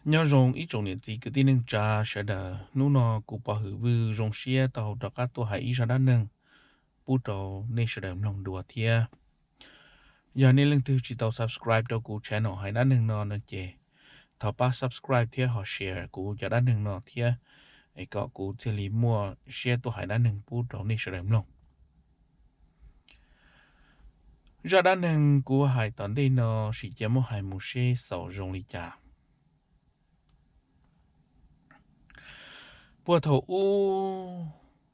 Nyob zoo ib tsoom niam txiv kwv tij neej tsa sawv daws, hnub no kuv Pov Hwm Vwj zoo siab tau rov qab tuaj hais ib zaj dab neeg pub rau nej sawv daws mloog dua thiab. Yog nej leej twg tsis tau subscribe rau kuv channel hais dab neeg no no ces thov pab subscribe thiab ho share kuv cov dab neeg no thiab, es kom kuv thiaj li muaj siab tuaj hais dab neeg pub rau nej sawv daws mloog. Zaj dab neeg kuv hais tom ntej no sim cia muab hais mus seb xaus zoo li cas. Puag thaum ub,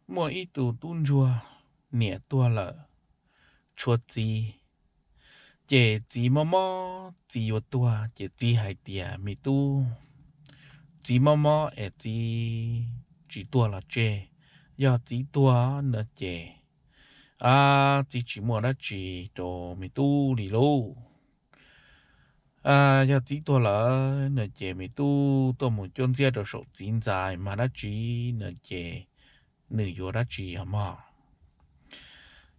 muaj ib tug tub ntsuag niam tuag lawm, tshuav txiv. Ces txiv mob mob txiv yuav tuag ces txiv hais tias, me tub, txiv mob mob es txiv tsis tuag los tseg, yog txiv tuag no ces, a, txiv tsis muaj dab tsi rau me tub li lauj. Yog txiv tuag lawm no ces me tub tuaj mus cuab ntxiab rau saum txiv ntxais mas dab tsi no ces nws yuav dab tsi os mog.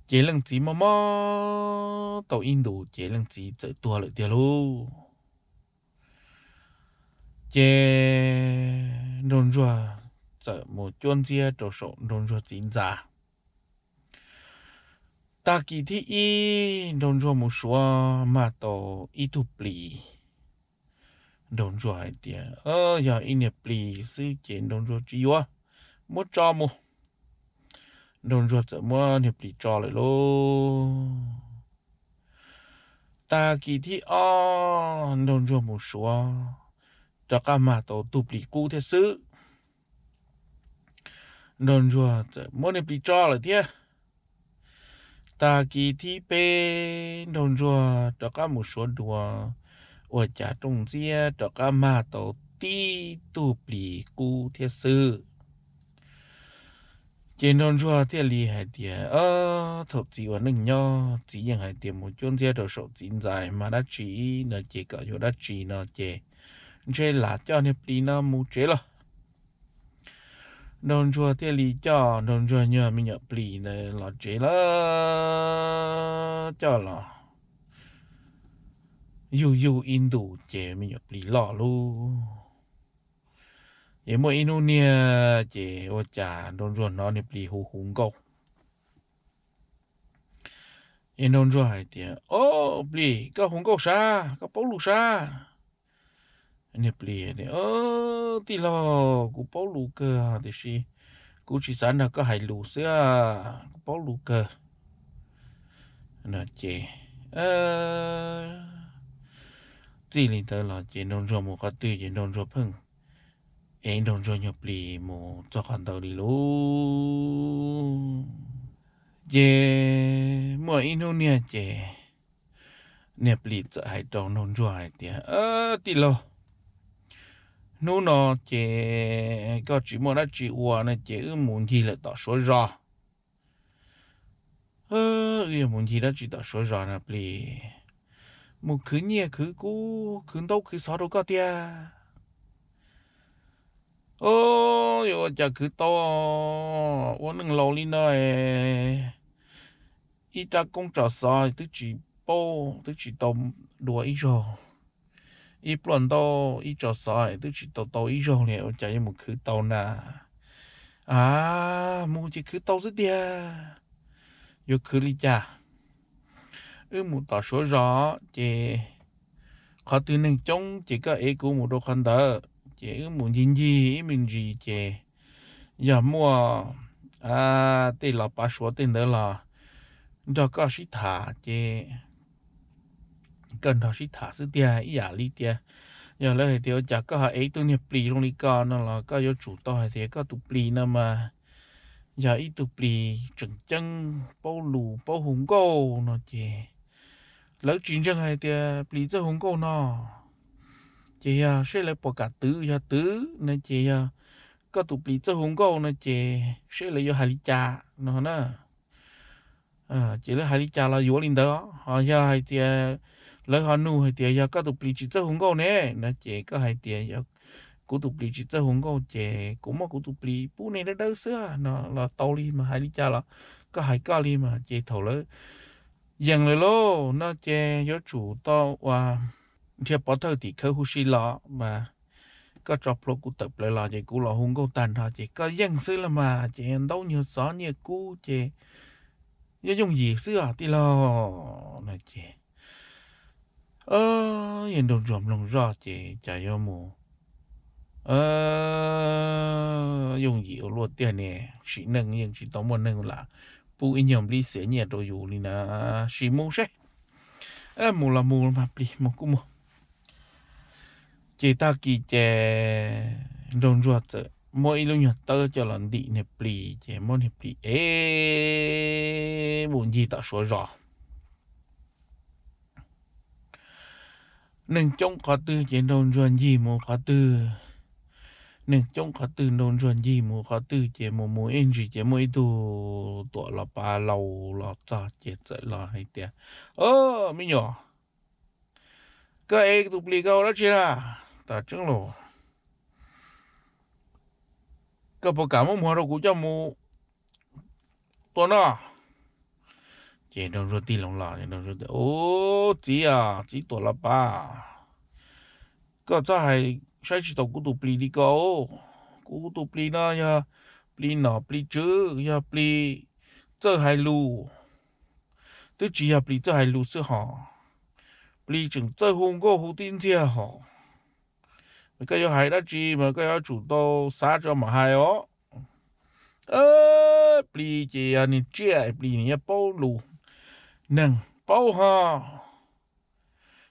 Ces leej txiv mob mob tau ib ntus ces leej txiv txawm tuag lawm tiag lauj. Ces nraug ntsuag txawm mus cuab ntxiab rau saum nraug ntsuag txiv ntxais. Tag kis thib ib nraug ntsuag mus suav mag tau ib tug plis. Nraug ntsuag hais tias, yog ib niag plis xwb ces nraug ntsuag tsis yuav, muab tso mus. Nraug ntsuag txawm muab niag plis tso lawm lauj. Tag kis thib ob nraug ntsuag mus suav, rov qab mag tau tug plis qub thiab xwb. Nraug ntsuag txawm muab niag plis tso lawm thiab. Tag kis thib peb nraug ntsuag rov qab mus suav dua, ua cas rooj ntxiab rov qab mag tau tib tug plis qub thiab xwb. Ces nraug ntsuag thiaj li hais tias, thaum txiv ua neej nyob txiv yeej hais tias mus cuab ntxiab rau saum txiv ntxais mas dab tsi no ces kom yuav dab tsi no ces ntshe lam coj niag plis no mus tsev los. Nraug ntsuag thiaj li coj nraug ntsuag nyuag me nyuam plis ntawd los tsev lawm. Coj los yug yug ib ntus ces me nyuam plis loj lauj. Ces muaj ib hnub niag ces ua cas nraug ntsuag hnov niag plis hu hu nkauj. Es nraug ntsuag hais tias, o, plis, koj hu nkauj sab, koj paub lus sab? Niag plis tias, tij laug, kuv paub lus kawg tiam sis kuv tsis xav nrog koj hais lus xwb, kuv paub lus kawg. No ces txij li ntawd los ces nraug ntsuag mus qhov twg ces nraug ntsuag pheej ev nraug ntsuag nyuag plis mus txog qhov ntawd li lauj. Ces muaj ib hnub niag ces niag plis txawm hais rau nraug ntsuag hais tias, tij laug, hnub no ces koj tsis muaj dab tsi ua no ces wb mus ncig lawm tom Suav zos. Wb yuav mus ncig dab tsi tom Suav zos no plis? Mus khwv nyiaj khwv kub khwv ntaub khwv xov rau koj tiag. O, yuav ua cas khwv tau, ua neej laus li no, ib rab koob tso xov twb tsis paub, twb tsis tau dua ib zaug, ib pluaj ntaub ib tso xov twb tsis tau tau ib zaug li, ua cas yuav mus khwv tau na? A, mus ces khwv tau xwb tiag. Yuav khwv li cas? Wb mus tom Suav zos ces qhov twg neeg coob ces koj ev kuv mus rau qhov ntawd ces wb mus ncig ncig ib me ntsis ces yog muaj tej los pav Suav tej ntawd los nrog koj sib tham ces koj nrog sib tham xwb tiag. Ib yam li tias yog lawv hais tias ua cas koj ho ev ib tug niag plis zoo li ko no los koj yuav tsum tau hais tias koj tus plis no mas yog ib tug plis tseem ceeb paub lus paub hu nkauj no ces lawv tsis ntseeg hais tias plis txawj hu nkauj no. Ces yog seb lawv puas kam twv, yog twv no ces yog koj tus plis txawj hu nkauj no ces seb lawv yuav hais li cas no na. Ces lawv hais li cas los yuav li ntawd. Ho yog hais tias lawv ho nug hais tias yog koj tus plis tsis txawj hu nkauj ne no ces koj hais tias kuv tus plis tsis txawj hu nkauj ces kuv muab kuv tus plis pub nej dawb dawb xwb no los tau li mas, hais li cas los koj hais koj li mas. Ces thaum lawv yees lawm lauj no ces yuav tsum tau ua nrhiav pov thawj tim khawv huv si los mas koj tso plhuav kuv tawm plaws los ces kuv los hu nkauj tag nrho ces koj yeej xwb los mas, ces ntaub nyuag xov nyiaj kub ces yooj yooj yim xwb os tij laug. No ces yawg Nraug Ntsuag mloog zoj ces cas yuav mus yooj yim ua luaj tiag ne, sim neej yeej tsis tau muaj neeg lam pub ib nyuag nplib xiam nyiaj rau yus li na, sim mus seb. Mus los mus mas plis mus kuj mus. Ces tag kis ces Nraug Ntsuag txawm muab ib lub nyuag tawb coj los ntim niag plis ces muab niag plis ev mus ncig tom Suav zos. Neeg coob qhov twg ces Nraug Ntsuag ncig mus qhov twg, neeg coob qhov twg Nraug Ntsuag ncig mus qhov twg ces mus mus ib ntsis ces muaj ib tug tuam los pav laus los txog ces txawm los hais tias, O, me nyuam, koj ev tus plis ko ua dab tsi na? Tas tseeb los, koj puas kam muab mus rau kuv coj mus tua noj? Ces Nraug Ntsuag tig loo los, Ub, txiv a, txiv tuam los pav, koj txhob hais saib tsis taus kuv tus plis li ko. Kuv tus plis no yog plis nom plis tswv, yog plis txawj hais lus, twb tsis yog plis txawj hais lus xwb hos, plis tseem txawj hu nkauj hu tib ntxiag hos. Koj yuav hais dab tsi mas koj yuav tsum tau xav tso mam hais os. Plis ces yog niag tsiaj, plis nws yuav paub lus neeg paub ho.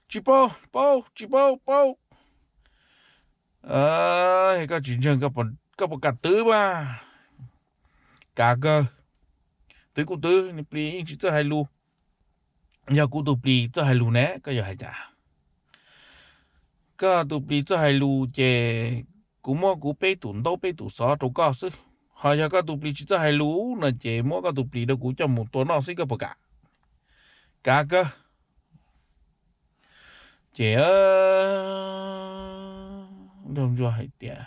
Tsis paub, paub, tsis paub, paub. Koj tsis ntseeg, koj puas kam twv mas? Kav kawg, twv kuj twv, niag plis yeej tsis txawj hais lus. Yog kuv tus plis txawj hais lus ne, koj yuav hais cas? Koj tus plis txawj hais lus ces kuv muab kuv peb tus ntaub peb tus xov rau koj xwb. Ho yog koj tus plis tsis txawj hais lus no ces muab koj tus plis rau kuv coj mus tua noj xwb, koj puas kam? Kav kawg. Ces Nraug Ntsuag hais tias,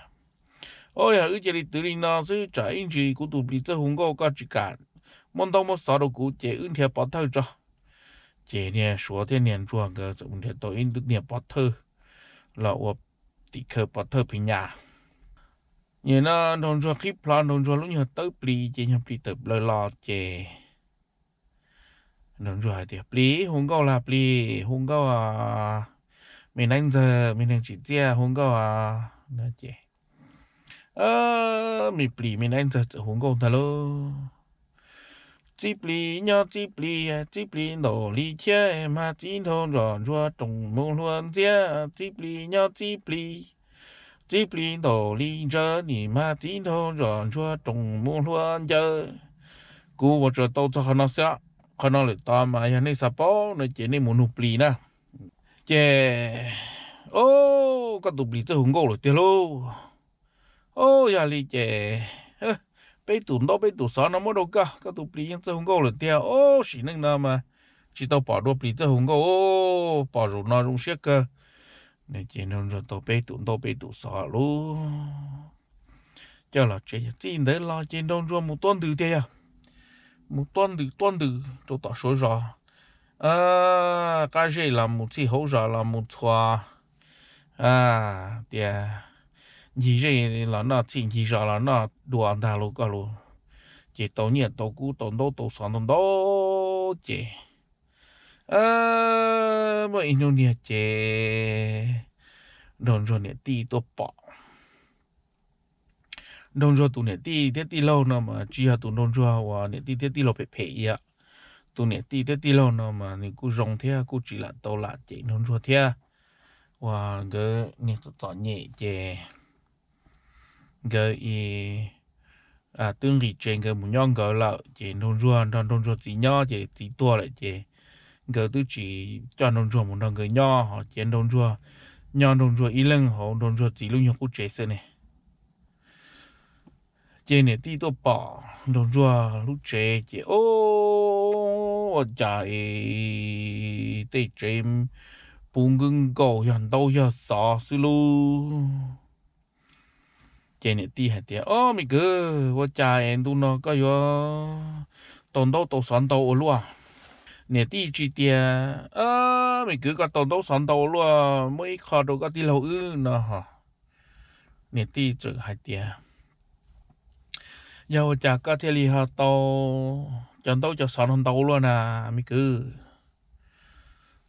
O, yog wb cia li twv li no xwb tsam ib ntsis kuv tus plis txawj hu nkauj koj tsis kam muab ntaub muab xov rau kuv ces wb nrhiav pov thawj tso. Ces niag Suav thiab niag Ntsuag nkawd txawm mus nrhiav tau ib niag pov thawj los ua tim khawv pov thawj pheej nyas. Nim no Nraug Ntsuag qhib plho Nraug Ntsuag lub nyuag tawb plis ces nyuag plis tawm plaws los ces Nraug Ntsuag hais tias, Plis, hu nkauj los plis, hu nkauj, me neeb ntxawg me neeg tsim txiaj hu nkauj. No ces me plis me neeb ntxawg txawm hu nkauj ntag lauj. Txib plis nyob txib plis, txib plis ntaus li thiab mas txib nraug nrog ntsuag roos mus hlua ntxiab, txib plis nyob txib plis, txib plis ntaus li ntsawg nim mas txib nraug nrog ntsuag roos mus hlua ncawg. Kuv ua tsaug tau txog qhov no xwb, qhov no lawm tod mas yog nej xav paub no ces nej mus nug plis na. Ces, o, koj tus plis txawj hu nkauj lawm tiag lauj. O, yog li ces peb tus ntaub peb tus xov no muab rau koj, koj tus plis yeej txawj hu nkauj lawm tiag. O, sim neej no mas tsis tau pom dua plis txawj hu nkauj, pom zaum no zoo siab kawg. Ces nraug ntsuag tau peb tus ntaub peb tus xov lub coj los tsev. Txij ntawd los ces nraug ntsuag mus tuab ntws tiag yog, mus tuab ntws tuab ntws rau tom Suav zos, qab zej los mus txhij hauv zos los mus txhua, tias ncig zej los noj txhij ncig zos los noj dua ntag lauj koj lauj. Ces tau nyiaj tau kub tau ntaub tau xov ntau ntau ces muaj ib hnub niag ces nraug ntsuag niam tij tuaj pom. Nraug ntsuag tus niam tij thiab tij laug no mas tsis yog tus nraug ntsuag uas niam tij thiab tij laug phem phem ib yam. Tus niam tij thiab tij laug no mas nws kuj zoo thiab kuj tsis lam tau lam cem nraug ntsuag thiab. Uas nkawd niag txom txom nyem ces nkawd twb nqis tsev nkawd mus nyob nkawd lawm ces nraug ntsuag nrog nraug ntsuag txiv nyob ces txiv tuag lawm ces nkawd twb tsis coj nraug ntsuag mus nrog nkawd nyob ho ces nraug ntsuag nyob nraug ntsuag ib leeg hauv nraug ntsuag txiv lub nyuag qub tsev xwb ne. Ces niam tij tuaj pom nraug ntsuag lub tsev ces, o, ua cas tej tsev puv nkwb nkaus yog ntaub yog xov xwb lub. Ces niam tij hais tias, O, me kwv, ua cas es ntu no koj yuav tau ntaub tau xov ntau ua luaj? Niam tij tsis tias, Me kwv, koj tau ntaub xov ntau ua luaj, muab ib qho rau koj tij laug wb no ho. niam tij txawm hais tias, yog ua cas koj thiaj li ho tau cov ntaub cov xov no ntau luaj na, me kwv?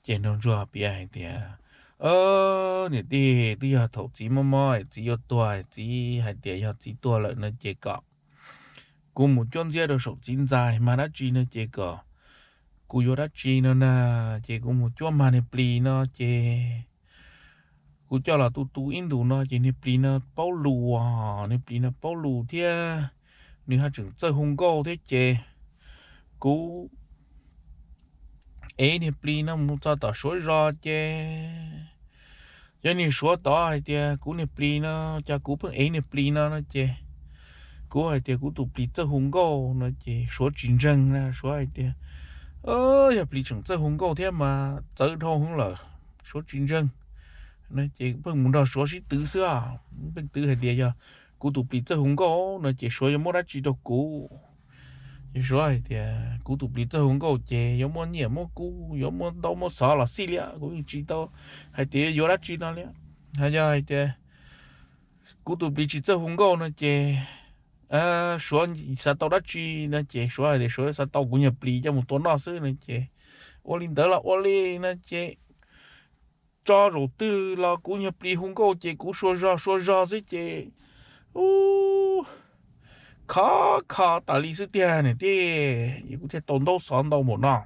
Ces nraug ntsuag piav hais tias, niam tij, twb yog thaum txiv mob mob txiv yuav tuag, txiv hais tias yog txiv tuag lawm no ces kom kuv mus cuab ntxiab rau saum txiv ntxais mag dab tsi no ces kom kuv yuav dab tsi no na, ces kuv mus cuab mag niag plis no ces kuv coj los tu tu ib ntus no ces niag plis no paub lus, niag plis no paub lus thiab nws haj tseem txawj hu nkauj thiab ces kuv ev niag plis no mus txog tom suav zos ces yog niag suav tod hais tias kuv niag plis no, cas kuv pheej ev niag plis no no ces kuv hais tias kuv tus plis txawj hu nkauj no ces suav tsis ntseeg na, suav hais tias, yog plis tseem txawj hu nkauj thiab mas txawv dhau hwv lawm, suav tsis ntseeg no ces pheej mus nrog suav sib twv xwb, pheej twv hais tias yog kuv tus plis txawj hu nkauj no ces suav yuav muab dab tsi rau kuv. Ces suav hais tias kuv tus plis txawj hu nkauj ces yuav muab nyiaj muab kub, yuav muab ntaub muab xov los xij li, kuv yeej tsis tau hais tias yuav dab tsi no li. Ho yog hais tias kuv tus plis tsis txawj hu nkauj no ces suav xav tau dab tsi no ces suav hais tias suav xav tau kuv nyuag plis coj mus tua noj xwb no ces ua li ntawd los ua li no ces tso zaum twg los kuv nyuag plis hu nkauj ces kuv sua zog sua zog xwb ces ub, khov kho tas li xwb tiag niam tij, kuv thiaj tau ntaub xov ntau npaum no.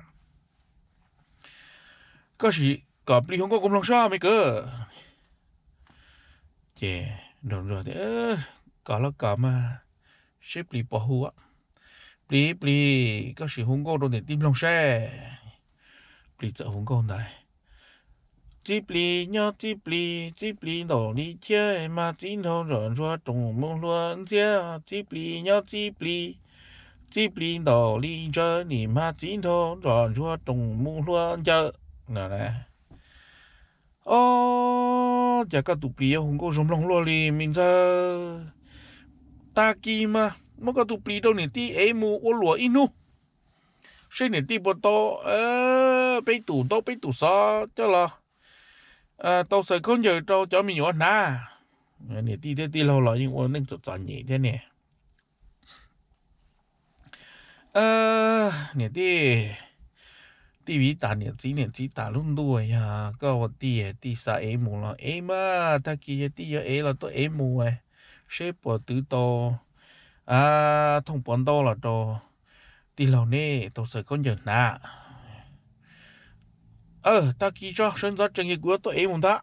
Koj sim kom plis hu nkauj kuv mloog saib me kwv. Ces nraug ntsuag tias, kom los kom mas, seb plis puas hu. Plis, plis, koj sim hu nkauj rau niam tij mloog seb. Plis txawm hu nkauj ntawd, txib plis nyob txib plis, txib plis ntaus li thiab mas txib nraug nrog ntsuag roos mus hlua ntxiab, txib plis nyob txib plis, txib plis ntaus li ntsawg nim mas txib nraug nrog ntsuag roos mus hlua ncawg. Ob, cas koj tus plis yuav hu nkauj zoo mloog luaj li me ntxawg. Tag kis mas muab koj tus plis rau niam tij ev mus ua luam ib hnub, seb niam tij puas tau peb tus ntaub peb tus xov coj los tau xaws khaub ncaws rau cov me nyuam hnav. Niam tij thiab tij laug los yeej ua neej txom txom nyem thiab ne. Niam tij, tij viv tas niam txiv, niam txiv tas lub ntuj, yog koj ua tij, tij xav ev mus los ev mas, tag kis yog tij yuav ev los tuaj ev mus, seb puas twv tau thooj puas ntaub los rau tij laug neb tau xaws khaub ncaws hnav. Tag kis tso, sawv ntxov tsees ces kuv yuav tuaj ev mus ntag.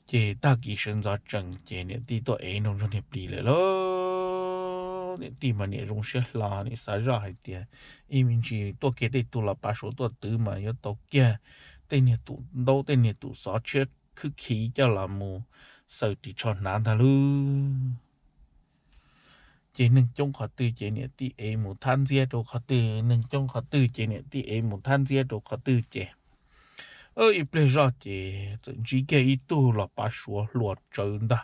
Ces tag kis sawv ntxov tsees ces niam tij tuaj ev nraug ntsuag niag plis lawm lauj. Niam tij mas niam zoo siab hlo, niam xav zoj hais tias ib me ntsis tuaj kiag tej tug los pav suav tuaj twv mas yuav tau kiag tej niag tus ntaub tej niag tus xov tshiab khwb khiv coj los mus xaws ris tsho hnav ntag lauj. Ces neeg coob qhov twg ces niam tij ev mus thab ntxiab rau qhov twg, neeg coob qhov twg ces niam tij ev mus thab ntxiab rau qhov twg ces ib pliag zoj ces txawm ntsib kiag ib tug los pav suav hluas tsawv ntag.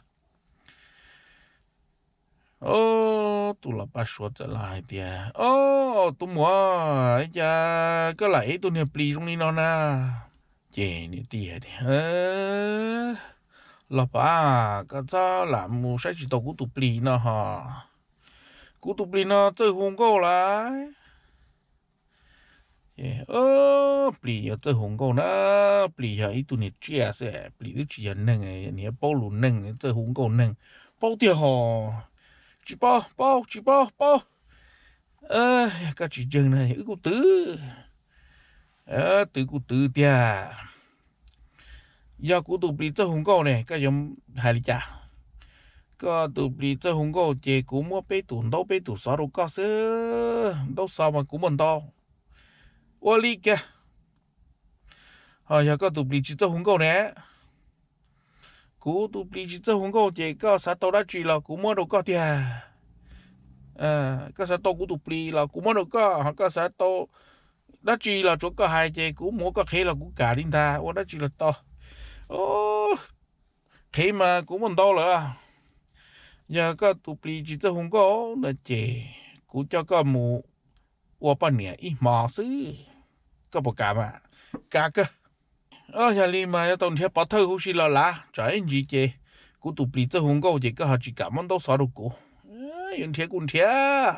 Tus los pav suav txawm los hais tias, Ob, tus muam, cas koj lam ev tus niag plis zoo li no na? Ces niam tij hais tias, Los pav, koj txhob lam mus saib tsis taus kuv tus plis no ho. Kuv tus plis no txawj hu nkauj lawm. Plis yuav txawj hu nkauj na, plis yog ib tug niag tsiaj xwb, plis twb tsis yog neeg, niag paub lus neeg, txawj hu nkauj neeg, paub tiag ho. Tsis paub, paub, tsis paub, paub. Koj tsis ntseeg na, wb kuj twv, twv kuj twv tiag. Yog kuv tus plis txawj hu nkauj ne, koj yuav hais li cas? Koj tus plis txawj hu nkauj ces kuv muab peb tus ntaub peb tus xov rau koj xwb, ntaub xov mas kuv muaj ntau. Ua li kiag. Ho yog koj tus plis tsis txawj hu nkauj ne, kuv tus plis tsis txawj hu nkauj ces koj xav tau dab tsi los kuv muab rau koj tiag. Koj xav tau kuv tus plis los kuv muab rau koj, ho koj xav tau dab tsi los tsuav koj hais ces kuv mus ua koj qhev los kuv kam li ntag, ua dab tsi los tau. Qhev mas kuv muaj ntau lawm. Yog koj tus plis tsis txawj hu nkauj no ces kuv coj koj mus ua poj niam ib hmo xwb, koj puas kam mas? Kam kawg. Yog li mas yuav tau nrhiav pov thawj huv si los lav, tsam ib ntsis ces kuv tus plis txawj hu nkauj ces koj ho tsis kam muab ntaub xov rau kuv. Yuav nrhiav kuj nrhiav,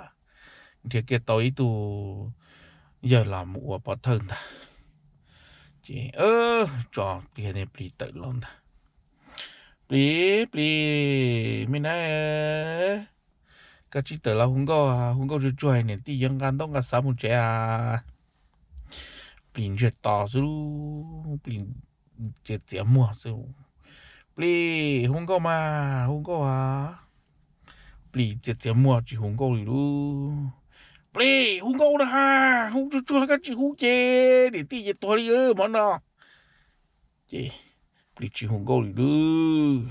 nrhiav kiag tau ib tug yawg los mus ua pov thawj ntag. Ces tso plis tawm los ntag. Plis, plis, me na, koj tsis tawm los hu nkauj, hu nkauj tsuag tsuag niam tij yuav nqa ntaub nqa xov mus tsev a. Plis ntsiag to xwb, plis txiav txiav muag xwb. Plis, hu nkauj mas, hu nkauj a. Plis txiav txiav muag tsis hu nkauj li lub. Plis, hu nkauj na, hu tsuag tsuag, koj tsis hu ces niam tij ces tuag li hmo no. Ces plis tsis hu nkauj li lub.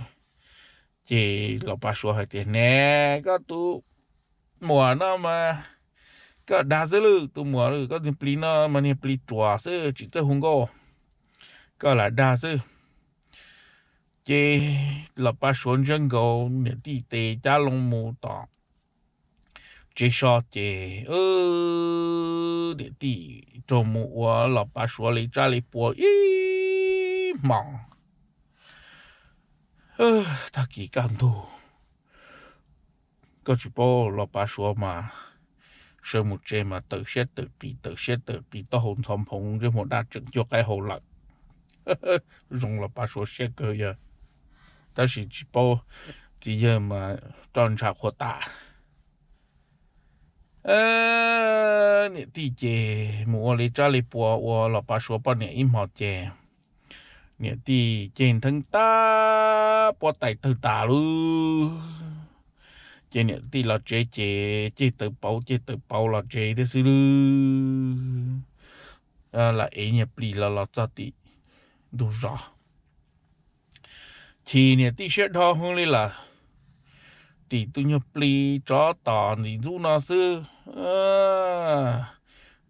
Ces los pav suav hais tias, ne, koj tus muam no mas koj dag xwb lawm, tus muam, koj niag plis no mas niag plis ruam xwb tsis txawj hu nkauj, koj lam dag xwb. Ces los pav suav ntsiab nkaus niam tij tes cab loo mus tom tsev so ces niam tij raug mus ua los pav suav li tsab li pua ib hmos. Tag kis kaj ntug, koj tsis paub los pav suav mas sawv mus tsev mas tawm siab tawm qis tawm siab tawm qis, taub hau ntxhov nphoov, ntsej muag daj tseem cuag qaib hau lawm. Zoo los pav suav siab kawg yog, tab sis tsis paub txiv yawg mas roj ntsha qhuav tas. Niam tij ces mus ua li tsab li pua ua los pav suav poj niam ib hmos ces niam tij ceg ntheeb tag, puab tais tawg tas lub. Ces niam tij los tsev ces ceg tawv pauv ceg tawv pauv los tsev thiab xwb lub. Lam ev nyuag plis los los txog tim ntug zos. Chim niam tij siab dhau heev li lawm, tim tus nyuag plis tsov tom ntxim ntxub no xwb,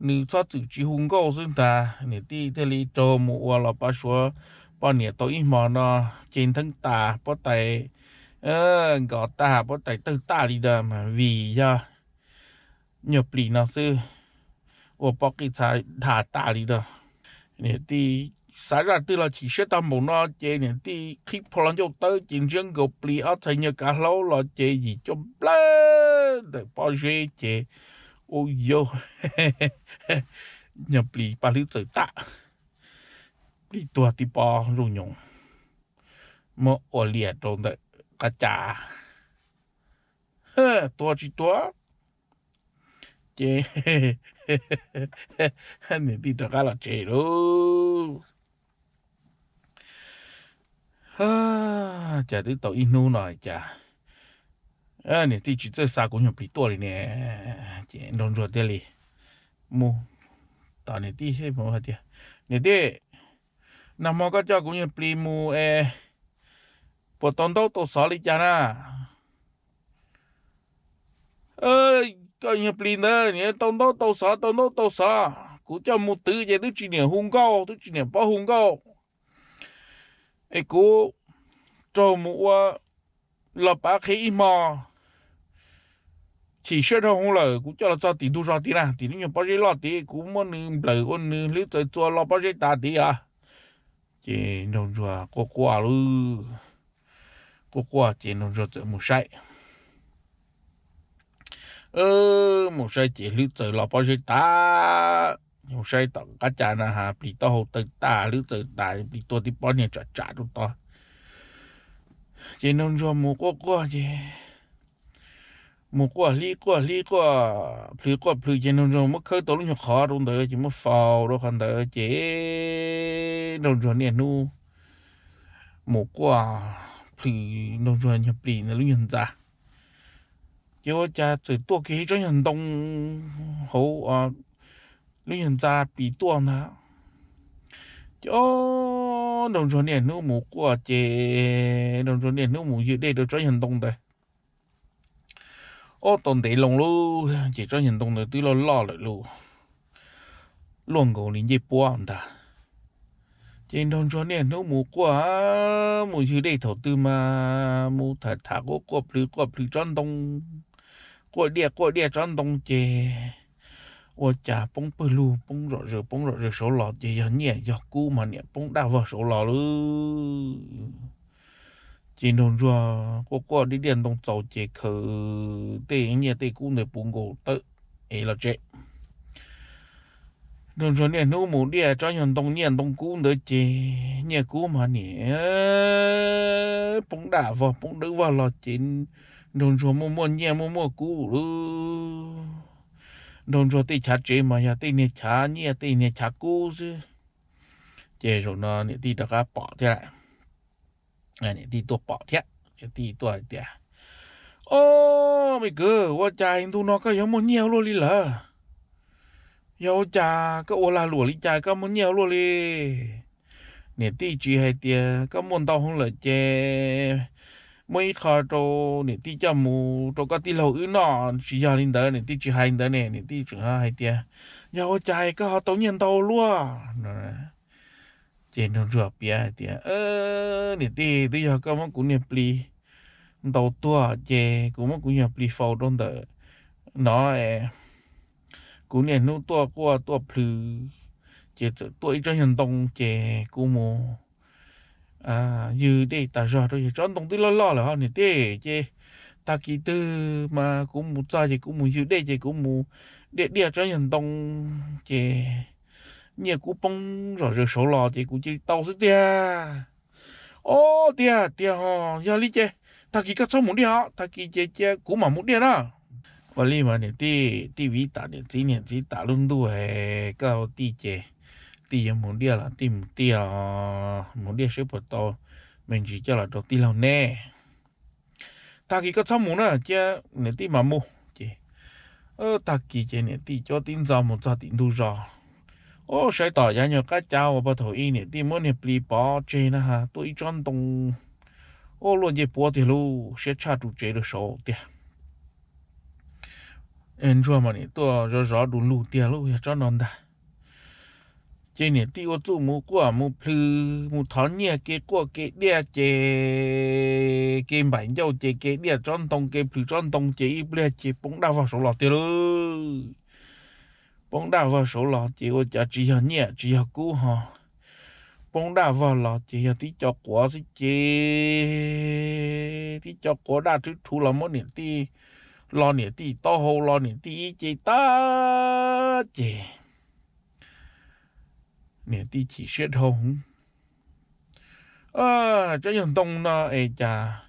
nws txhob txwm tsis hu nkauj xwb ntag. Niam tij thiaj li raug mus ua los pav suav poj niam tau ib hmo no, ceg ntheeb tas, puab tais nkos tag, puab tais tawg tag li lawm mas vim yog nyuag plis no xwb, ua pob qij txha dhas tas li lawm. Niam tij xav zaj twg los chim siab tag npaum no ces niam tij qhib plho los ncauj tawb ces ntsiab nkaus plis ob txhais nyuag kav hlaub los ces yim cuaj nplawg ntawm pob zeb ces ua yau, nyuag plis paj hlwb txawm tag, plis tuag tib pob ntsoj nyoos, muab ua liam rau ntawm qab cas, tuag tsis tuag. Ces niam tij rov qab los tsev lauj. Cas twb tau ib hnub no cas niam tij tsis txawj xa kuv nyuag plis tuaj li ne. Ces nraug ntsuag thiaj li mus tom niam tij hais tias, niam tij, nag hmo koj coj kuv nyuag plis mus es puas tau ntaub tau xov li cas na? Koj nyuag plis ntawd niam tau ntaub tau xov tau ntaub tau xov, kuv coj mus twv ces twb tsis niam hu nkauj twb tsis niam paub hu nkauj, es kuv raug mus ua los pav qhia ib hmo, chim siab dhau hwv lawm, kuv coj los txog tim ntug zos tid na, tim lub nyuag pob zeb loj tid, kuv muab nws nplawm ua nws hlwb txawm txua los pob zeb tas tid os. Ces nraug ntsuag quaj quaj lauj, quaj quaj ces nraug ntsuag txawm mus saib. Mus saib ces hlwb txawm los pob zeb tas, mus saib tom qab cas na has plis taub hau tawg tas hlwb txawm tas, plis tuag tib pob niag tsam tsam rau tod. Ces nraug ntsuag mus quaj quaj ces, mus quaj hlib quaj hlib quaj plhws quaj plhws ces nraug ntsuag muab khawb tau lub nyuag qhov rau ntawd ces muab faus rau qhov ntawd ces nraug ntsuag niaj hnub mus quaj plhws nraug ntsuag nyuag plis ntawd lub nyuag ntxa. Ces ua cas txawm tuaj kiag ib tsob nyuag ntoo hauv lub nyuag ntxa plis tuaj ntag. Ces nraug ntsuag niaj hnub mus quaj ces nraug ntsuag niaj hnub mus ywg dej rau tsob nyuag ntoo ntawd. Ob tau ntev loo lauj ces tsob nyuag ntoo ntawd twb loj loj lawm lauj, luaj nkaus li ncej puab ntag. Ces nraug ntsuag niaj hnub mus quaj, mus ywg dej thaum twg mas mus tham tham quaj quaj plhws quaj plhws tsob ntoo, quaj diaj quaj diaj tsob ntoo ces ua cas poob pawg lug poob zom zaws poob zom zaws saud los ces yog nyiaj yog kub mas niam poob daj vog saud los lauj. Ces nraug ntsuag quaj quaj diaj diaj ntoo txaus ces khaws tej nyiaj tej kub ntawd puv nkaus tawm es los tsev. Nraug ntsuag niaj hnub mus diaj tsob nyuag ntoo nyiaj ntoo kub ntawd ces nyiaj kub mas nim poob daj vog poob dawb vog los ces nraug ntsuag muaj muaj nyiaj muaj muaj kub lawm. Nraug ntsuag tej chav tsev mas yog tej niag chav nyiaj tej niag chav kub xwb. Ces zaum no niam tij rov qab pom thiab lawm. Niam tij tuaj pom thiab, niam tij tuaj hais tias, Ob, me kwv, ua cas ntu no koj yuav muaj nyiaj ua luaj li lawm? Yog ua cas koj ua lag luam li cas koj muaj nyiaj ua luaj li? Niam tij tsis hais tias koj muaj ntau heev lawm ces muaj ib qho rau niam tij coj mus rau koj tij laug wb noj, tsis yog li ntawd, niam tij tsis hais li ntawd ne, niam tij tseem hais tias, Yog ua cas koj ho tau nyiaj ntau luaj? Ces nraug ntsuag piav hais tias, Niam tij, twb yog koj muab kuv niag plis ntaus tuag ces kuv muab kuv niag plis faus rau ntawm no, kuv niaj hnub tuaj quaj tuaj plhws, ces txawm tuaj ib tsob nyuag ntoo ces kuv mus ywg dej tas zog rau, yog tsob ntoo twb loj loj lawm ho niam tij, ces tag kis twg mas kuv mus txog ces kuv mus ywg dej ces kuv mus diaj diaj tsob nyuag ntoo ces nyiaj kuv poob zom zaws saud los ces kuv cia li tau xwb tiag. Ob, tiag tiag ho, yog li ces tag kis koj txhob mus diaj os, tag kis ces cia kuv mam mus diaj na. Ua li mas niam tij, tij viv tas niam txiv, niam txiv tas lub ntuj, koj tij ces tij yuav mus diaj los tij mus tiag, mus diaj seb puas tau me ntsis coj los rau tij laug neb. Tag kis koj txhob mus na, cia niam tij mam mus. Ces tag kis ces niam tij coj tib ntxov mus txog tim ntug zos. Ob, saib tom yav nyuag qab cav uas pog thaum ub niam tij muab niag plis pov tseg na, tuaj ib tsob ntoo ua luaj ncej puab tiag lauj, siab tshaj ru tsev rau saud tiag. Ntsuag mas niam tuaj zov zov du lug tiag lauj, yog tsob no ntag. Ces niam tij ua txuj mus quaj mus plhws mus thov nyiaj, kev quaj kev diaj ces kev npaim ncauj ces kev diaj tsob ntoo, kev plhws tsob ntoo ces ib pliag ces poob daj vog saud los tiag lauj. Poob daj vog saud los ces ua cas tsis yog nyiaj tsis yog kub ho, poob daj vog los ces yog tib co quav xwb ces tib co quav daj rhwv rhuv los muab niam tij, lo niam tij taub hau, lo niam tij ib ce tag ces niam tij chim siab dhau. Tsob nyuag ntoo no es cas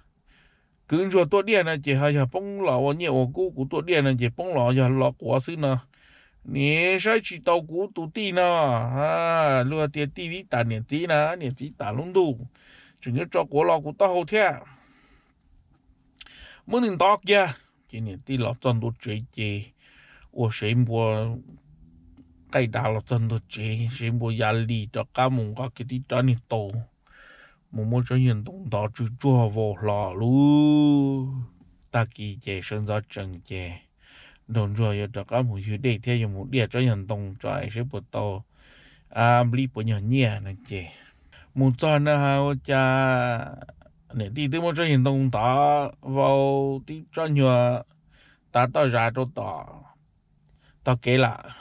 kwv ntsuag tuaj diaj no ces ho yog poob los ua nyiaj ua kub, kuv tuaj diaj no ces poob los yog lo quav xwb no. Niam saib tsis tau kuv tus tij no, luag tias tij vib tas niam txiv na, niam txiv tas lub ntuj, tseem yuav tso quav lo kuv taub hau thiab. Muab nws ntov kiag. Ces niam tij los txog ntua tsev ces ua sev npua qaij dav los txog ntua tsev, sev npua ya li rov qab mus nqa kiag tib rab niag taus mus muab tsob nyuag ntoo ntov tsw tsuag vau hlo lub. Tag kis ces sawv ntxov tsees ces nraug ntsuag yuav rov qab mus ywg dej thiab yuav mus diaj tsob nyuag ntoo tso es saib puas tau nplib puas nyuag nyiaj no ces mus txog na has ua cas niam tij twb muab tsob nyuag ntoo ntov vau tib tsob nyuag tav toj zas rau tom tog kev lawm.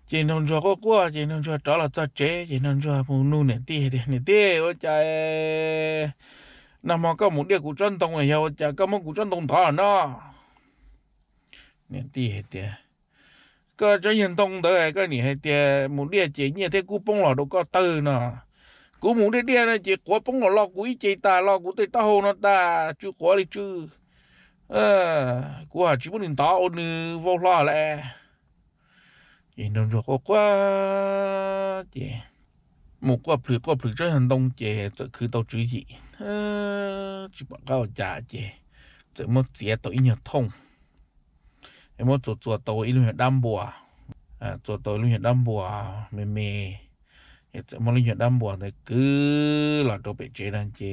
Ces nraug ntsuag quaj quaj ces nraug ntsuag rov los txog tsev ces nraug ntsuag mus nug niam tij tias, Niam tij, ua cas nag hmo koj mus diaj kuv tsob ntoo yog ua cas koj muab kuv tsob ntoo ntov no? Niam tij hais tias, Koj tsob nyuag ntoo ntawd koj niam hais tias mus diaj ces nyiaj thiab kub poob los rau koj tawg no. Kuv mus diaj diaj no ces quav poob los lo kuv ib ce tas, lo kuv tej taub hau no tas, tsw quav li tsw. Kuv ho tsis muab nws ntov ua nws vau hlo lawm. Ces nraug ntsuag quaj quaj ces mus quaj plhws quaj plhws tsob nyuag ntoo ces txawm khwv tau tswv yim, tsis pom qab ua cas ces txawm muab txiav tau ib nyuag thooj, muab txua txua tau ib lub nyuag dab npua, txua tau ib lub nyuag dab npua me me, es txawm muab lub nyuag dab npua ntawd kwv los rau pem tsev no ces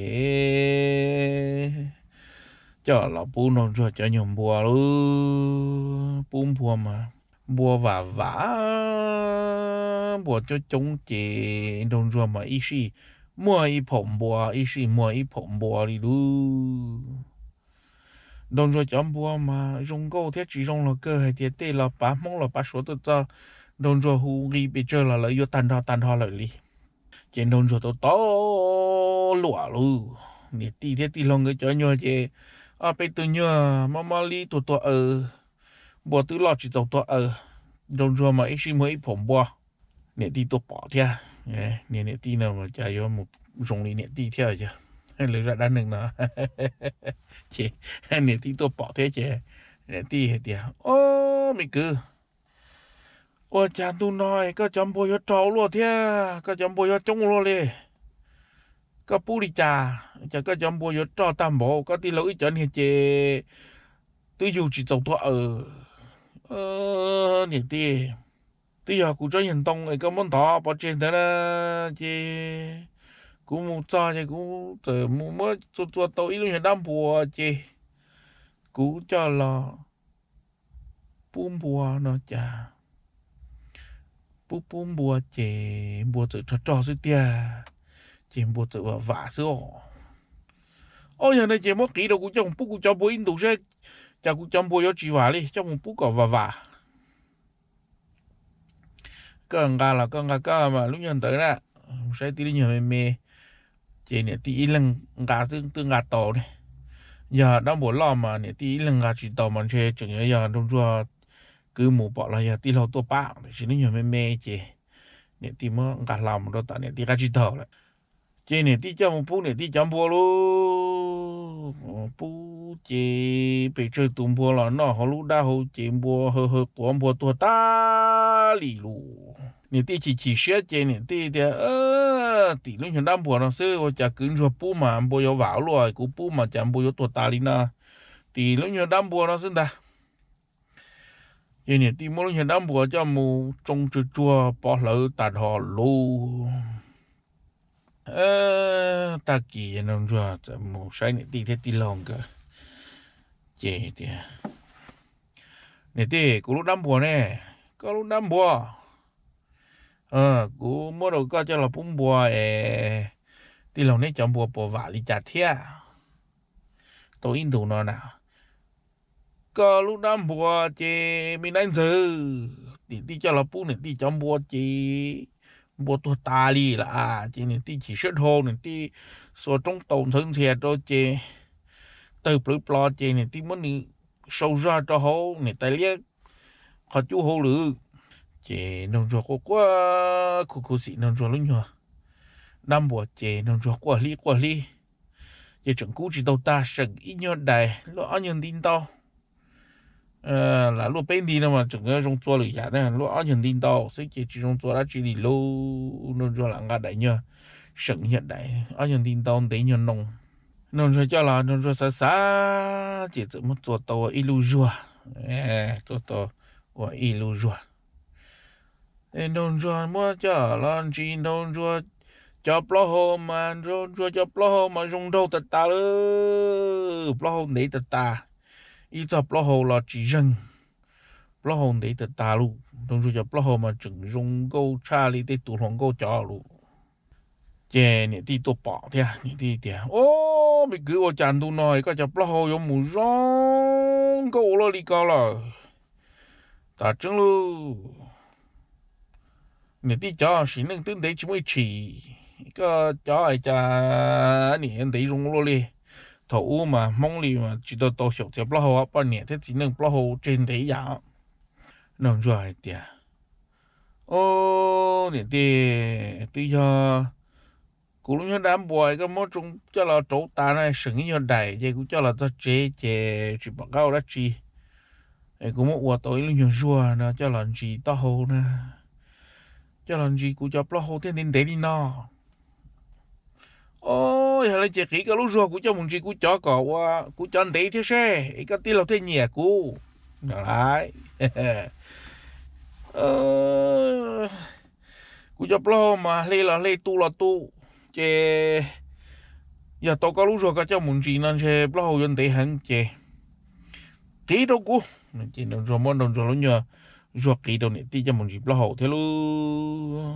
coj los pub nraug ntsuag cov nyuag npua lauj. Pub npua mas npua vam vam, npua coob coob ces nraug ntsuag mas ib sij muag ib phaum npua, ib sij muag ib phaum npua li lauj. Nraug ntsuag cov npua mas zoo nkauj thiab tsis zoo los kawg, hais tias tej los pav Hmoob los pav Suav tuaj txog, nraug ntsuag hu nqi pes tsawg los lawv yuav tag nrho tag nrho lawm li. Ces nraug ntsuag tau tau luam lauj. Niam tij thiab tij laug nkawd cov nyuag ces ob peb tug nyuag mob mob li tuag tuag aws, npua twb loj tsis txaus tuag aws, nroo ntsuag mas ib sij muag ib phaum npua. Niam tij tuaj pom thiab, niam tij no cas yuav mus zoo li niam tij thiab yog lawv zaj dab neeg no. Ces niam tij tuaj pom thiab ces niam tij hais tias, Ob, me kwv, ua cas ntu no koj cov npua yuav rog ua luaj thiab koj cov npua yuav coob ua luaj li? Koj pub li cas cas koj cov npua yuav rog tag npaum? Koj tij laug wb cov niag ces twb yug tsis txaus tuag aws. Niam tij, twb yog kuv tsob nyuag ntoo es koj muab ntov pov tseg ntawd na, ces kuv mus txog ces kuv txawm mus muab txua txua tau ib lub nyuag dab npua ces kuv coj los pub npua no cas pub pub npua ces npua txawm rog rog xwb tiag, ces npua txawm vam vam xwb os. Ob, yog no ces muab qiv rau kuv coj mus pub kuv cov npua ib ntus saib, cas kuv cov npua yuav tsis vam li, coj mus pub kom vam vam. Koj nqa los koj nqa koj mas lub nyuag ntawd na, saib tib lub nyuag me me, ces niam tij ib leeg nqa xwb twb nqa tau ne. Yog dab npua loj mas niam tij ib leeg nqa tsis tau mas ntshe tseem yuav yog nroo ntsuag kwv mus pom los yog tij laug tuaj pab, tiam sis lub nyuag me me ces niam tij muab nqa hlo mus rau tom niam tij qab tsib taug lawm. Ces niam tij coj mus pub niam tij cov npua lauj, pub ces pes tsawg tus npua los noj hauv lub dab hau ces npua haw haw quav npua tuag tag li lauj. Niam tij chim chim siab ces niam tij tias, Tim lub nyuag dab npua no xwb ua cas kwv ntsuag pub mas npua yuav vam ua luaj, kuv pub mas cas npua yuav tuag tas li no. Tim lub nyuag dab npua no xwb ntag. Ces niam tij muab lub nyuag dab npua coj mus tsoo tsuag tsuag pov hlawv tas dhos lauj. Tag kis nroo ntsuag txawm mus saib niam tij thiab tij laug nkawd, ces tias, Niam tij, kuv lub dab npua ne? Koj lub dab npua? Kuv muab rau koj coj los pub npua es tij laug neb cov npua puas vam li cas thiab? Tau ib ntus no na, koj lub dab npua ces me naib ntxawg, niam tij coj los pub niam tij cov npua ces npua tuag tas li lawm. Ces niam tij chim siab dhau, niam tij xuas roob taus ntxhawv ntxhias rau ces tawg plawv plo ces niam tij muab nws sau zog rau hauv niam tais liab qhov cub hauv lawm. Ces nroo ntsuag quaj quaj khuv khuv xim nroo ntsuag lub nyuag dab npua ces nroo ntsuag quaj hlib quaj hlib. Ces tseem kub tsis tau tag, seem ib nyuag dais luaj ob nyuag nti ntau. Lam luaj peb nti no mas tseem zoo txua lwm yam, luaj ob nyuag nti ntau xwb ces tsis zoo txua dab tsi li lauj. Nroo ntsuag lam nqa daim nyuag, seem nyuag daim ob nyuag nti ntau ntev nyuag noo. Nroo ntsuag coj los nroo ntsuag xav xav ces txawm muab txua tau ua ib lub zuag. Txua tau ua ib lub zuag. Nroo ntsuag muab coj los ntsis nroo ntsuag cov plaub hau mas nroo ntsuag cov plaub hau mas zoo nraug tas tas lawm, plaub hau ntev tas tas. Ib txoj plaub hau los tsis zeeg, plaub hau ntev tas tas lawm, nroo ntsuag cov plaub hau mas tseem zoo nkauj tshaj li tej tus hluas nkauj cov lawm. Ces niam tij tuaj pom thiab, niam tij tias, Ob, me kwv, ua cas ntu no koj cov plaub hau yuav mus zoo nkauj ua luaj li ko lawm? Tam tseeb lauj, niam tij cov sim neej twb ntev tsis muaj ib tshim, koj cov cas nim ntev zoo luaj li. Thaum ub mas Hmoob li mas tsis tau tau xyaum txiav plaub hau, poj niam thiab txiv neej plaub hau tseg ntev yam. Nroo ntsuag hais tias, Ob, niam tij, twb yog kuv lub nyuag dab npua koj muab coj los rauv tas no seem ib nyuag daim ces kuv coj los txog tsev ces tsis pom qab ua dab tsi. Kuv muab ua tau ib lub nyuag zuag no coj los ntsis taub hau na, coj los ntsis kuv cov plaub hau thiaj ntev ntev li no. Ob, yog li ces qiv koj lub zuag kuv coj mus ntsis kuv cov kom ua kuv cov ntev thiab seb es koj tij laug thiaj nyiam kuv. Kuv cov plaub hau mas hle los hle, tu los tu, ces yog tau koj lub zuag koj coj mus ntsis no ntshe plaub hau yuav ntev heev ces qiv rau kuv. Ces nroo ntsuag muab nroo ntsuag lub nyuag zuag qiv rau niam tij coj mus ntsis plaub hau thiab lauj.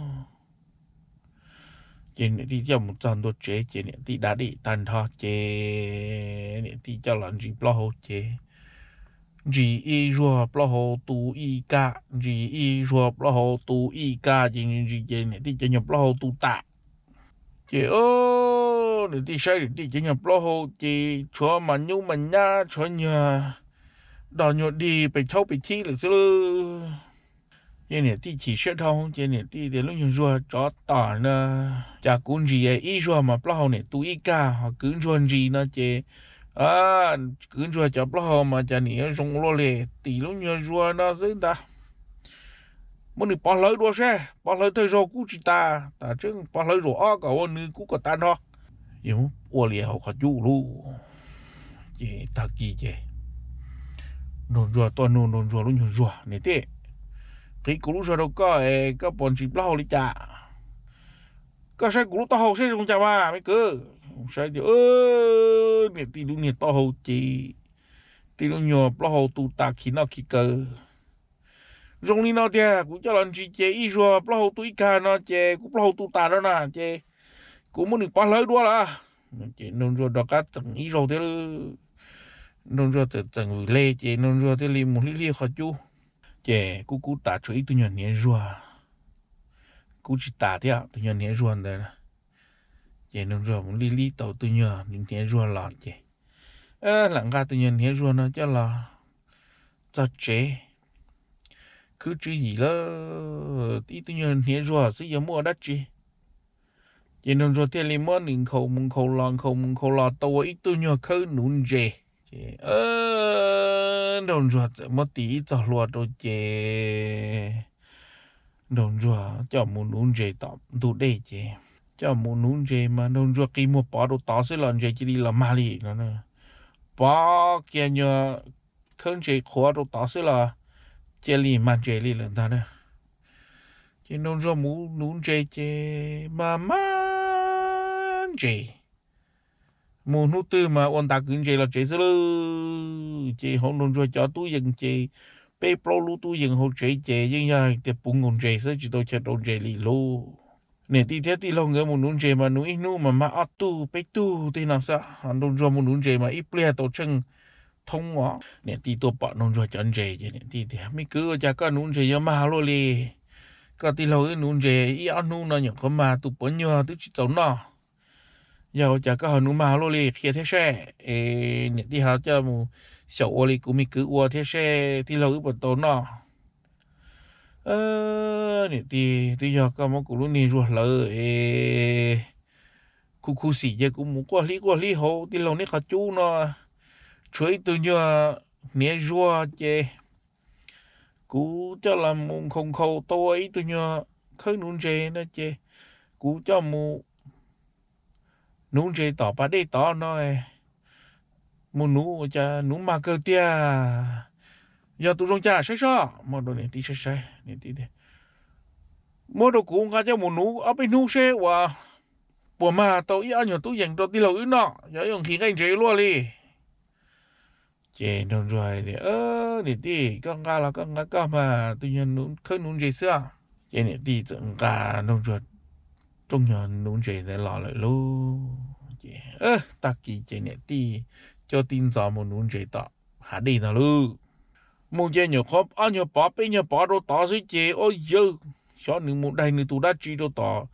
Ces niam tij coj mus txog ntua tsev ces niam tij da dej tag nrho ces niam tij coj los ntsis plaub hau ces ntsis ib zuag plaub hau tu ib kab, ntsis ib zuag plaub hau tu ib kab ces ntsis ces niam tij cov nyuag plaub hau tu tas. Ces niam tij saib niam tij cov nyuag plaub hau ces tshuav mas nyuj mas nyab, tshuav nyuag dog nyuag dig pes chaub pes chib lawm xwb lauj. Ces niam tij chim siab dhau ces niam tij tias, Lub nyuag zuag tsov tom no, cas kuv ntsis ib zuag mas plaub hau niam tu ib kag, ho kwv ntsuag ntsis no ces kwv ntsuag cov plaub hau mas cas nim yuav zoo luaj li. Tim lub nyuag zuag no xwb ntag, muab nws pov hlawv dua seb, pov hlawv thawj zaug kuj tsis tas, tas tseeb pov hlawv zaum ob kom ua nws kuj kom tas nrho. Ua li hauv qhov cub lauj. Ces tag kis ces nraug ntsuag tuaj nug nraug ntsuag lub nyuag zuag, Niam tij, qiv kuv lub zog rau koj es koj puas ntsis plaub hau li cas? Koj saib kuv lub taub hau seb zoo cas mas me kwv. Saib tias niam tij lub niag taub hau ces tij lub nyuag plaub hau tu tas khi noj khi kaw. Zoo li no tiag, kuv coj los ntsis ces ib zuag plaub hau tu ib kag no ces kuv plaub hau tu tas rau na ces kuv muab nws pov hlawv dua lawm. Ces nraug ntsuag rov qab txeem ib zaug thiab. Nraug ntsuag txeem txeem vwm le ces nraug ntsuag thiaj li mus hlib hlib qhov cub. Ces kuj kub tas tshuav ib tug nyuag hniav zuag, kub tsis tas thiab tus nyuag hniav zuag ntawd. Ces nraug ntsuag mus hlib hlib tau tus nyuag hniav zuag los ces lam nqa tus nyuag hniav zuag no coj los txog tsev. Khwb tswv yim lawm, ib tug nyuag hniav zuag xwb yog muaj dab tsi. Ces nraug ntsuag thiaj li muab nws nkhaus mus nkhaus los nkhaus mus nkhaus los tau ua ib tug nyuag khawb nuv ntses. Ces nraug ntsuag txawm muab tis ib txoj hlua rau ces nraug ntsuag coj mus nuv ntses tom ntug dej ces coj mus nuv ntses mas nraug ntsuag qi muag pov rau tod xwb los ntses cia li los mag li no. Pov kiag nyuag khawb ntses qhuav rau tod xwb los cia li mag ntses li lawm ntag na. Ces nraug ntsuag mus nuv ntses ces mag mag ntses, mus hnub twg mas ua ntas kwv ntses los tsev xwb lauj. Ces hauv nraug ntsuag cov tub yees ces peb plaub lub tub yees hauv tsev ces yeej yog tias puv nkaus ntses xwb tsis tau chaw rau ntses li lauj. Niam tij thiab tij laug nkawd mus nuv ntses mas nuv ib hnub mas mag ob tug peb tug tej no xwb, nraug ntsuag mus nuv ntses mas ib pliag tau tsheej thoob os. Niam tij tuaj pom nraug ntsuag cov ntses ces niam tij tias, Me kwv, ua cas koj nuv ntses yuav mag luaj li? Koj tij laug wb nuv ntses ib ob hnub no nyuam qhuav mag tus puav nyuag twb tsis txaus noj. Yog ua cas koj ho nuv mag luaj li, qhia thiab seb es niam tij ho coj mus xyaum ua li kuv me kwv ua thiab seb tij laug wb puas tau noj. Niam tij, twb yog koj muab kuv lub niag zuag hlawv es khuv khuv xim ces kuv mus quaj hlib quaj hlib hauv tij laug neb qhov cub no, tshuav ib tug nyuag hniav zuag ces kuv coj los mus nkhaus nkhaus tau ua ib tug nyuag khawb nuv ntses no ces kuv coj mus nuv ntses tom pas dej tod no, mus nuv ua cas nuv mag kawg tiag. Yog tus zoo cas saib seb. Muab rau niam tij saib saib, niam tij tias, Muab rau kuv nqa coj mus nuv ob peb hnub seb ua puas mag tau ib ob nyuag tub yees rau tij laug wb noj, yog ib ua nqhis nqaij ntses luaj li. Ces nraug ntsuag hais tias, Niam tij, koj nqa los koj nqa koj mas, tus nyuag khawb nuv ntses xwb. Ces niam tij txawm nqa nraug ntsuag rooj nyuag nuv ntses ntawd los lawm lauj. Ces tag kis ces niam tij coj tij ntxov mus nuv ntses tom hav dej ntag lauj. Mus ces nyuam qhuav ob nyuag pov peb nyuag pov rau tod xwb ces ua yawg, xyov nws mus daig nws tus dab tsi rau tom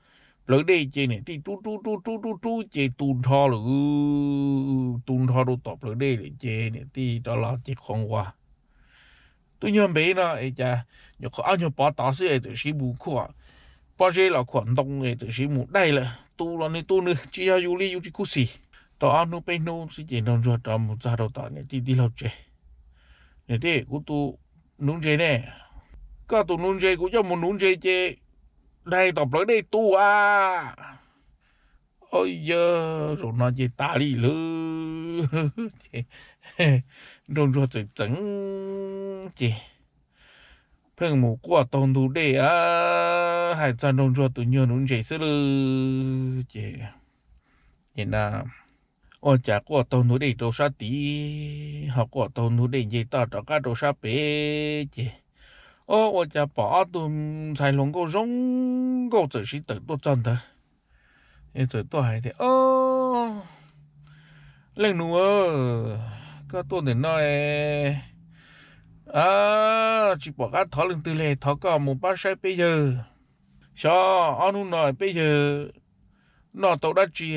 plawv dej ces niam tij rub rub rub rub rub rub ces tu nrho lawm. Tu nrho rau tom plawv dej lawm ces niam tij rov los ces qhuav nquas, Tub nyuag npev no es cas nyuam qhuav ob nyuag pov tod xwb es txawm siv mus khuam pob zeb los khuam ntoo es txawm siv mus daig lawm, tu los nws tu nws, tsis yog yus li, yus tsis khuv xim. Tau ob hnub peb hnub xwb ces nraug ntsuag rov mus txog rau tom niam tij tij laug tsev. Niam tij, kuv tus nuv ntses ne? Koj tus nuv ntses kuv coj mus nuv ntses ces daig tom plawv dej tu a. Yawg, zaum no ces tas li lawm. Nraug ntsuag txawm txeev ces pheej mus quaj taug ntug dej a, hais txog nraug ntsuag tus nyuag nuv ntses xwb lawm ces ua cas quaj taug ntug dej rau sab tid, ho quaj taug ntug dej nce toj rov qab rau sab pem ces, o, ua cas pom ob tug ntxhais hluas nkauj zoo nkauj txawm sib tawm tuaj txog ntawd. Txawm tuaj hais tias, Leej nus, koj tuaj ntawm no tsis pom qab thov leej twg li, thov koj mus pab saib peb yawg. Xyov ob hnub no peb yawg noj tau dab tsi,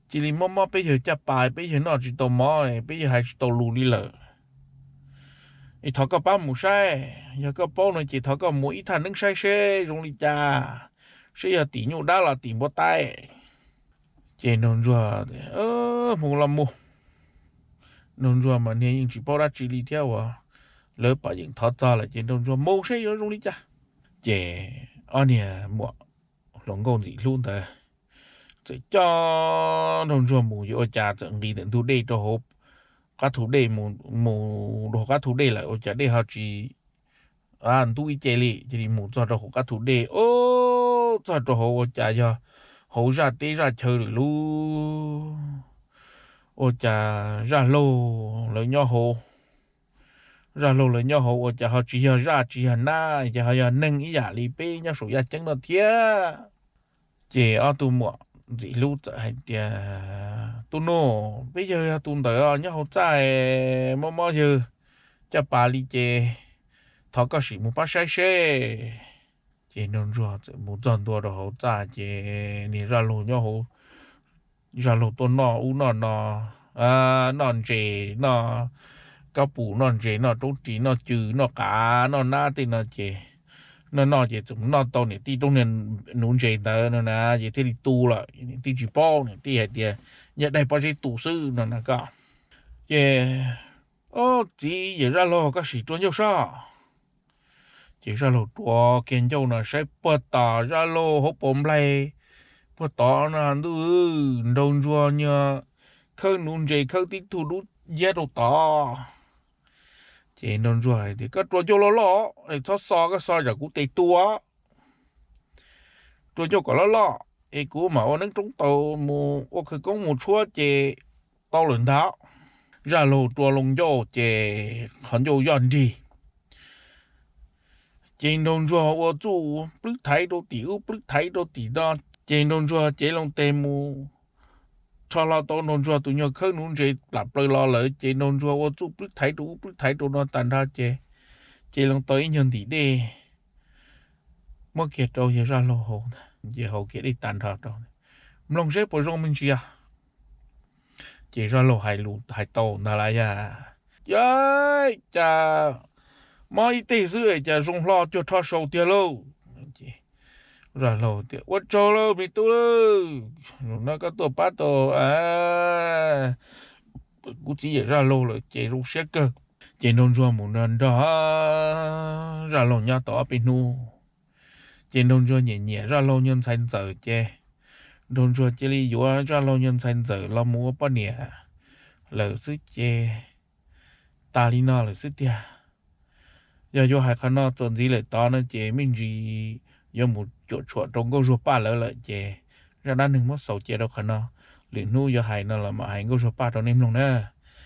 cia li mob mob peb yawg caj pas, peb yawg noj tsis tau mov, peb yawg hais tsis tau lus li lawm. Es thov koj pab mus saib, yog koj paub no ces thov koj mus ib thaj neeb saib seb zoo li cas, seb yog tim nyuj dab los tim npua tai. Ces nraug ntsuag mus los mus. Nraug ntsuag mas niag yeej tsis paub dab tsi li thiab uas lawv pom yeej thov txog lawm ces nraug ntsuag mus saib yuav zoo li cas. Ces ob niag muam hluas nkauj ntxim hlub ntawd txawm coj nraug ntsuag mus yuav ua cas txawm nqis ntawm ntug dej rau hauv qab thu dej, mus rau hauv qab thu dej lawm ua cas dej ho tsis ntub ib ce li, cia li mus txog rau hauv qab thu dej, ub, txog rau hauv ua cas yog hauv zaj teb zaj chaw lawm lauj. Ua cas zaj laug lawv nyob hauv, zaj laug lawv nyob hauv ua cas ho tsis yog zaj tsis yog nab, ces ho yog neeg ib yam li peb nyob saum yaj ceeb no thiab. Ces ob tug muam ntxim hlub txawm hais tias, Tub nus, peb yawg yog tus ntawd nyob hauv txaj, mob mob yawg caj pas li ces thov koj sim mus pab saib seb. Ces nraug ntsuag txawm mus txog ntua rau hauv txaj ces niag zaj laug nyob hauv, zaj laug tuaj noj ub noj no, noj ntses, noj kab pus, noj ntses, noj roob ris, noj cw, noj qav, noj nab tej no ces noj noj ces txawm mus noj tau niam tij roob niag nuv ntses ntawd no na, ces thiaj li tu lawm. Niam tij tsis paub, niam tij hais tias yog daig pob zeb tu xwb no na koj. Ces, Ob, txiv yawm zaj laug, koj sim rua ncauj soj. Ces zaj laug rua kiag ncauj no saib puag tom zaj laug hauv paus nplaig, puag tod no ntuj, nraug ntsuag nyuag khawb nuv ntses khawb tib tug dub nciab rau tod. Ces nraug ntsuag hais tias, Koj rua ncauj loj loj, txhob xo, koj xo tsam kuv tes tua. Rua ncauj kom loj loj es kuv mam ua neeb roob taus mus ua khawv koob mus tshuab ces tau lawm ntag. Zaj laug rua loo ncauj ces qhov ncauj yoj nrig. Ces nraug ntsuag ua txuj plwb thaiv rau tim ub plwb thaiv rau tim no, ces nraug ntsuag cev loo tes mus rho hlo tau nraug ntsuag tus nyuag khawb nuv ntses plam plaws los lawm ces nraug ntsuag ua txuj plwb thaiv rau ub plwb thaiv rau no tag nrho ces, ces loo tau ib nyuag ntim dej muab kiag rau yawg zaj laug haus ntag, ces haus kiag dej tag nrho rau, mloog seb puas zoo me ntsis. Ces zaj laug hais lus hais tau ntag las yog, Yaj, cas mob ib teg xwb cas zoo hlo cuag rho sau tiag lauj. Zaj laug tias, Ua tsaug lauj me tub lauj, zaum no koj tuaj pab tau kuv txiv yawm zaj laug lawm ces zoo siab kawg. Ces nraug ntsuag mus nrog zaj laug nyob tau ob peb hnub, ces nraug ntsuag nyiam nyiam zaj laug nyuag ntxhais ntxawm ces nraug ntsuag cia li yuav zaj laug nyuag ntxhais ntxawm los mus ua poj niam lawm xwb ces tas li no lawm xwb tiag. Yog yuav hais qhov no txuas ntxiv lawm tod no ces me ntsis yuav mus cuam tshuam rau Nkauj Zuag Paj lawv lawm ces zaj dab neeg muab xaus cia rau qhov no, lwm hnub yuav hais no los mam hais Nkauj Zuag Paj rau nej mloog na.